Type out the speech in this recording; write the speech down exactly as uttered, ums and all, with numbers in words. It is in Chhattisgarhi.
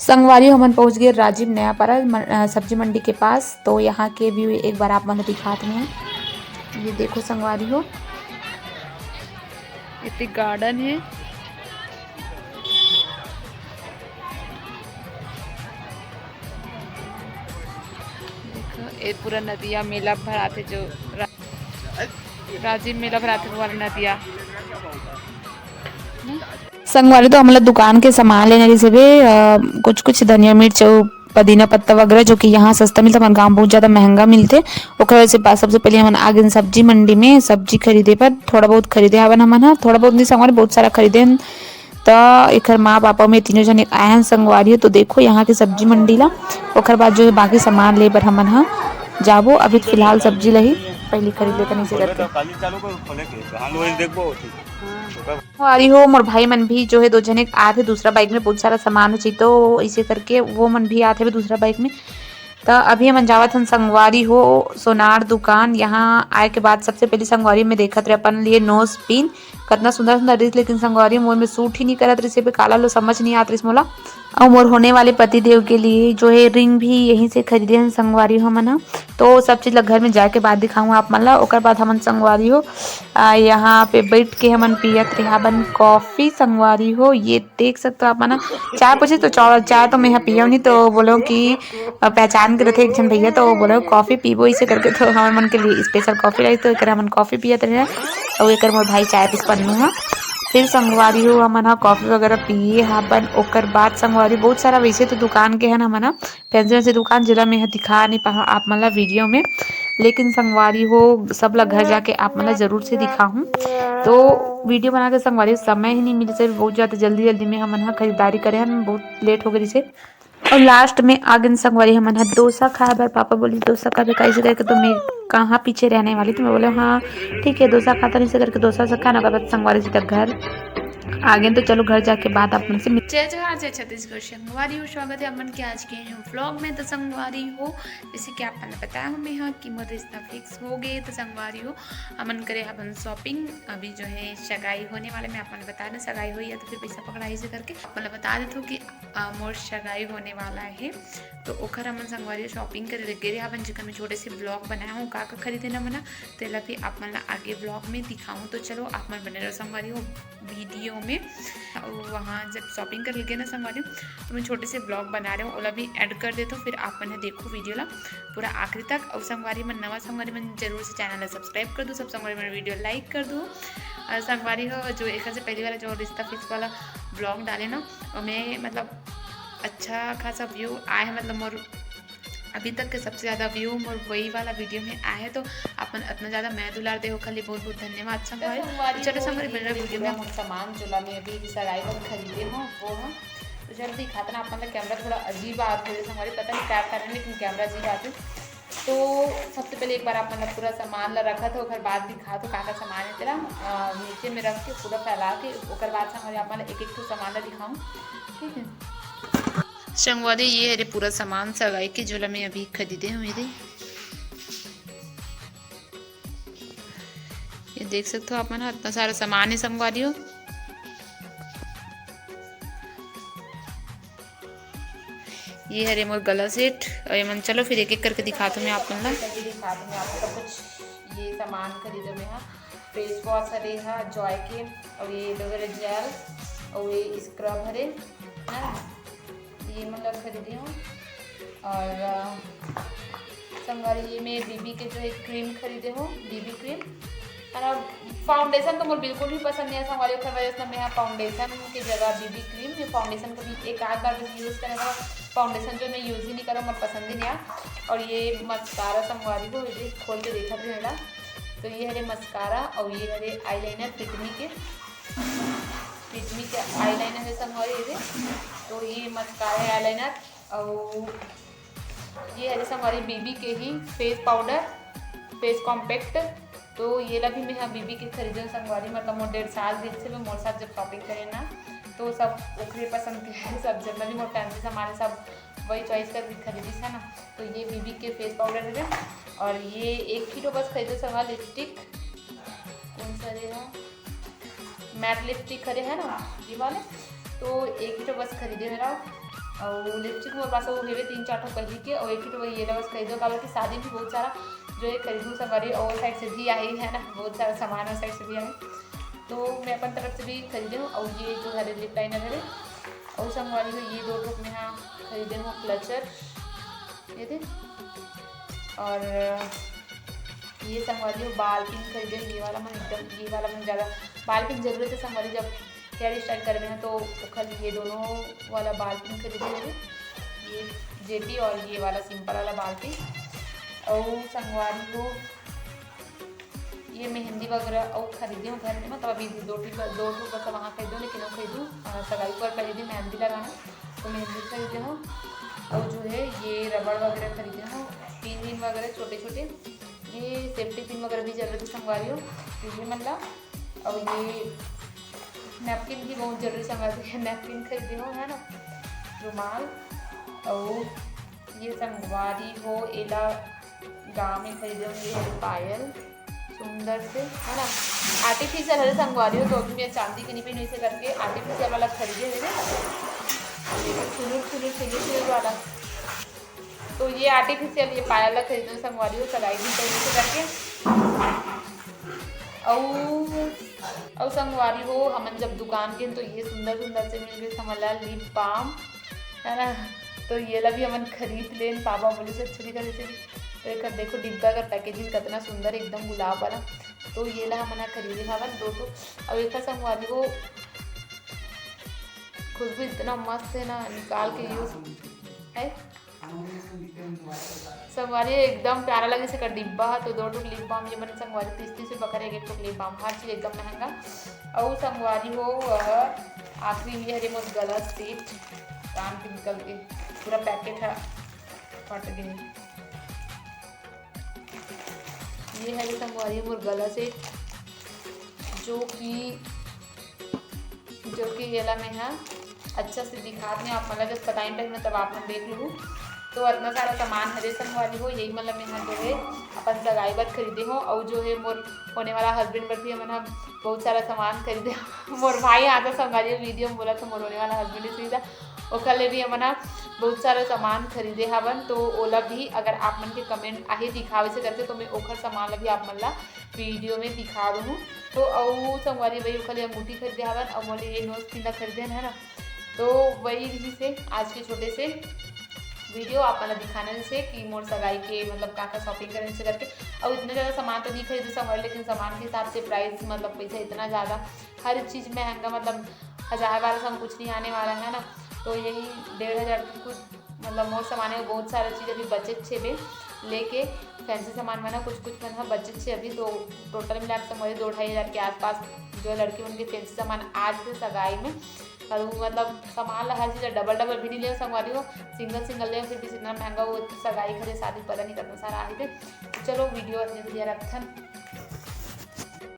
संगवारी हो, हमन पहुंच गए राजिम नयापारा मन-, अ, सब्जी मंडी के पास। तो यहाँ के व्यू एक बार आप मन ल दिखात हन। ये देखो संगवारी हो, इतनी गार्डन है। देखो, ये पूरा नदिया मेला भराथे जो रा-, राजिम मेला भराथे वो वाला नदिया। संगवारी तो हमला दुकान के सामान लेना रहिस हवे, अ, कुछ कुछ धनिया मिर्च अउ पुदीना पत्ता वगैरह, जो कि यहाँ सस्ता मिलथे, हमर गाँव बहुत ज्यादा महंगा मिलथे। ओकर वजह से पा-, सबसे पहले हमन आ गेन सब्जी मंडी में सब्जी खरीदे बर। थोड़ा बहुत खरीदे हवन हमन ह, थोड़ा बहुत नहीं संगवारी, बहुत सारा खरीदे हन। त एकर माँ पापा में तीनों जने आए हन संगवारी हो। तो देखो यहाँ के सब्जी मंडी ला, ओकर बाद जो है बाकी सामान ले बर हमन ह जाबो। अभी फिलहाल सब्जी ला ही पहली खरीद लेथन इसे करके। संगवारी हो, मोर भाई मन भी जो है दो जने आए थे दूसरा बाइक में, बहुत सारा सामान हो चाहिए, तो इसे करके वो मन भी आए थे भी दूसरा बाइक में। त अभी हमन जावत हन संगवारी हो सोनार दुकान। यहाँ आए के बाद सबसे पहले संगवारी में देखत रहे अपन लिए नोज पिन, कतना सुंदर सुंदर रिहिस, लेकिन संगवारी मोर में सूट ही नहीं करत रिहिस, ये काला लो समझ नहीं आत रिहिस मोला। अउ मोर होने वाले पति देव के लिए जो है रिंग भी यहीं से खरीदे हन संगवारी हो हमन ह। तो सब चीज ला घर में जाके बाद दिखाऊँ आप मन ला। ओकर बाद हमन संगवारी हो, आ, यहाँ पे बैठ के हमन पियत रहे हवन कॉफी संगवारी हो। ये देख सकते हो आप मन ह। चाय पूछे तो चाय, चाय तो मैं ह पियव नहीं, तो बोलो कि अ, पहचान के रथे एक झन भैया, तो वो बोले, "कॉफी पीबो?" इसे करके तो हमर मन के लिए स्पेशल कॉफी लाई, तो एकर हमन कॉफी पियत रहे। अउ एकर मोर भाई चाय पीस पन्नू ह। फिर संगवारी हो, हमन ह कॉफी वगैरह पिए हबन। ओकर बाद संगवारी बहुत सारा वैसे तो दुकान के हन हमन ह, फैंसी वैसी दुकान, जेला मैं ह दिखा नहीं पाहा आप मन ला वीडियो में, लेकिन संगवारी हो, सब ला घर जाके आप मन ला जरूर से दिखाहूँ। तो वीडियो बना के संगवारी समय ही नहीं मिले, बहुत ज्यादा जल्दी जल्दी में हमन ह खरीदारी करे हन, बहुत लेट हो गई से। और लास्ट में आ गेन संगवारी हमन ह डोसा खाए बर। पापा बोले, "डोसा खाबे का?" इसे करके तो मैं कहाँ पीछे रहने वाली, तो मैं बोले, "हाँ, ठीक है, डोसा खाता नहीं," इसे करके डोसा से खाना, ओकर बाद संगवारी सीधा घर आ गेन। तो चलो घर जाके बाद आप मन से मिल- जय जोहार, जय छत्तीसगढ़ संगवारी हो, स्वागत है आप मन के आज के व्लॉग में। तो संगवारी हो, जैसे कि आप मन ल बताया हूँ मैं हाँ कि मोर रिश्ता फिक्स हो गए, तो संगवारी हो, हमन करे अपन शॉपिंग। अभी जो है सगाई होने वाले, मैं आप मन ल बता दें, सगाई हुई है तो फिर पैसा पकड़ाई से करके आप मन ल बता देता हूँ कि अ, मोर सगाई होने वाला है, तो ओखर हमन संगवारी शॉपिंग करे लग गे रहे हवन, जेकर मैं छोटे से ब्लॉग बनाया हूँ, का का खरीदे ना मना, तेला भी आप मन ला आगे ब्लॉग में दिखाऊँ। तो चलो आप मन बने रहो संगवारी हो वीडियो में। और वहाँ जब शॉपिंग कर लगे ना संगवारी हो, तो मैं छोटे से ब्लॉग बना रहे हूँ, ओला भी ऐड कर देता हूँ, फिर आप मन देखो वीडियो ला पूरा आखिरी तक। और संगवारी मन नवा संगवारी मन जरूर से चैनल ला सब्सक्राइब कर दो, सब संगवारी मन वीडियो लाइक कर दो। और संगवारी हो जो एक से पहली वाला जो रिश्ता फिक्स वाला ब्लॉग डाले ना, ओमे मतलब अच्छा खासा व्यू आए है, मतलब मोर अभी तक के सबसे ज्यादा व्यू मोर वही वाला वीडियो में आए है। तो अपन इतना ज्यादा मैं दुलार दे हो खाली बहुत बहुत धन्यवाद संगवारी। तो संगवारी चलो हो, संगवारी ये बन रहा मेरे वीडियो पूरा में। मोर सामान जोला में अभी सगाई बर खरीदे हो वो है। तो जल्दी खातना अपन का कैमरा थोड़ा अजीब आत है संगवारी, पता नहीं क्या कारण है लेकिन कैमरा अजीब आते। तो सबसे पहले एक बार आप मन ला पूरा सामान ला रखत हो, ओकर बाद दिखा दो का का सामान है तेला। अ, नीचे में रख के पूरा फैला के ओकर बाद संगवारी आप मन ला एक एक ठो सामान ला दिखाऊं, ठीक है। संगवारी ये हरे पूरा सामान सगाई के जोला में अभी खरीदे हूँ मेरे। ये देख सकते हो आप मन ह, इतना सारा सामान है संगवारी हो। ये हरे मोर गला सेट। और ये मन चलो फिर एक एक करके दिखाता हूँ मैं आप मन ला। करके दिखाता हूँ मैं आप लोग कुछ ये सामान खरीदे में हा। फेस वॉश हरे हा जॉय के, और ये एलोवेरा जेल, और ये स्क्रब हरे, है ना? ये मतलब खरीदी हूँ। और अ, संगवारी ये मैं बीबी के जो एक क्रीम खरीदे हूँ, बीबी क्रीम। और फाउंडेशन तो मोर बिल्कुल भी पसंद नहीं है संगवारी, ओकर वजह से मैं यहाँ फाउंडेशन की जगह बीबी क्रीम, ये फाउंडेशन कभी एक आध बार भी यूज़ करे, फाउंडेशन जो मैं यूज़ ही नहीं करूँ, मोर पसंद ही नहीं है। और ये मस्कारा संगवारी को ये खोल के देखा था मेरा, तो ये हरे मस्कारा और ये हरे आईलाइनर फिटमी के, फिटमी के आईलाइनर है संगवारी ये। तो ये मस्कारा है आईलाइनर और ये हरे संगवारी बीबी के ही फेस पाउडर, फेस कॉम्पैक्ट। तो ये ला भी मैं हाँ बीबी के खरीदे संगवारी, मतलब मोर डेढ़ साल बीत से मोर साथ जब शॉपिंग करे ना, तो सब ओकरे पसंद के है, सब जितना भी मोर फैंसी सामान है सब वही चॉइस करके खरीदी है ना। तो ये बीबी के फेस पाउडर है और ये एक ही तो बस खरीदे संगवारी लिपस्टिक, कौन सा रे है, मैट लिपस्टिक हरे है ना ये वाले, तो एक ही तो बस खरीदे मेरा। अउ लिपस्टिक मोर पास वो हेवे तीन चार ठो पहली के, अउ एक ठो ये ला बस खरीदो, काबर कि शादी में बहुत सारा जो है खरीदू संगवारी, और साइड से भी आई है ना, बहुत सारा सामान और साइड से भी आई। तो मैं अपन तरफ से भी खरीदे हूँ। और ये जो हरे लिप लाइनर है, और संगवारी हो ये दो ठो मैं हाँ खरीदे हूँ क्लचर, ये दे, और ये संगवारी हो बाल पिन खरीदे हूँ। ये वाला मन एकदम, ये वाला मन ज़्यादा बाल पिन जरूरत है संगवारी, जब हेयर स्टाइल करबे ना तो ओखर ये दोनों वाला बाल पिन खरीदे हूँ, ये जेपी और ये वाला सिंपल वाला बाल पिन। और संगवारी हो ये मेहंदी वगैरह और खरीदे हूँ घर में, मतलब अभी दो ठो, दो ठो बस वहाँ खरीदे हूँ, लेकिन वो खरीदूँ सगाई पर खरीदे मेहंदी लगाना, तो मेहंदी खरीदे हूँ। और जो है ये रबड़ वगैरह खरीदे हूँ, पिन विन वगैरह छोटे छोटे, ये सेफ्टी पिन वगैरह भी जरूरत है संगवारी हो, तो ये मन ला। और ये नैपकिन भी बहुत जरूरी संगवारी है, नैपकिन खरीदे हो है ना, रुमाल। और ये संगवारी हो एला गाँव में खरीदे हो, ये है पायल सुंदर से है ना, आर्टिफिशियल हरे संगवारी हो, तो अभी मैं चांदी के नहीं पहनू इसे करके आर्टिफिशियल वाला खरीदे हवे ना, फुलुर फुलुर फुलुर फुलुर वाला। तो ये आर्टिफिशियल ये पायल ला खरीदे हो संगवारी हो, सगाई दिन पहनू इसे करके। अउ अउ संगवारी हो हमन जब दुकान के तो ये सुंदर सुंदर से मिल गए हमन ला लिप बाम है ना, तो ये ला भी हमन खरीद लेन, पापा बोले से अच्छा दिखा जैसे भी। तो एकर देखो डिब्बा का पैकेजिंग कितना सुंदर एकदम गुलाब वाला, तो ये ला हमन हा खरीदे हवन दो ठो। अउ एकर संगवारी हो खुशबू इतना मस्त है ना, निकाल के यूज है। संगवारी एकदम प्यारा लगे से का डिब्बा है, तो दो ठो लिप बाम ये मन संगवारी तीस तीस रुपया करे एक ठो लिप बाम, हर चीज एकदम महंगा। अउ संगवारी हो वह आखिरी ये हरे मोर गला सेट कान के निकल के पूरा पैकेट है फट गए। ये हरे संगवारी मोर गला सेट जो कि जो कि एला मैं हा अच्छा से दिखात नहीं आप मन ला जब पटाइन टाइम में तब आप मन देख लू। तो इतना सारा सामान हरे संगवारी हो यही मतलब मैं हा जो है अपन सगाई बर खरीदे हो और जो है मोर होने वाला हस्बैंड बर भी हमन हा बहुत सारा सामान खरीदे हो। मोर भाई आता संगवारी वीडियो में बोला तो मोर होने वाला हस्बैंड ही सीधा ओकर ले भी हमन हा बहुत सारा सामान खरीदे हवन। तो ओला भी अगर आप मन के कमेंट आहे दिखावे से करके तो मैं ओखर सामान ला भी आप मन ला वीडियो में दिखा दूँ। तो अउ संगवारी भाई ओखर लिए अंगूठी खरीदे हवन और मोर लिए नोज पिंदा खरीदे हन है ना। तो वही रही से आज के छोटे से वीडियो आप मन ला दिखाने से कि मोर सगाई के मतलब का का शॉपिंग करने से करके। और इतना ज़्यादा सामान तो नहीं खरीदे संगवारी लेकिन सामान के हिसाब से प्राइस मतलब पैसा इतना ज़्यादा हर चीज़ महंगा मतलब हज़ार बारह सौ में कुछ नहीं आने वाला है ना। तो यही डेढ़ हज़ार के कुछ मतलब मोर सामान है बहुत सारा चीज़ अभी बचे छे बे लेके फैंसी सामान बना कुछ कुछ मन हा बचे छे अभी। तो टोटल मिला के समझ दो ढाई हज़ार के आसपास जो लड़की मन के फैंसी सामान आज के सगाई में और वो मतलब सामान ला हर चीज़ डबल डबल भी नहीं ले संगवारी हो सिंगल सिंगल ले फिर भी इतना महंगा वो सगाई खरे शादी पता नहीं कितना सारा आए थे। तो चलो वीडियो अतने बढ़िया रखथन।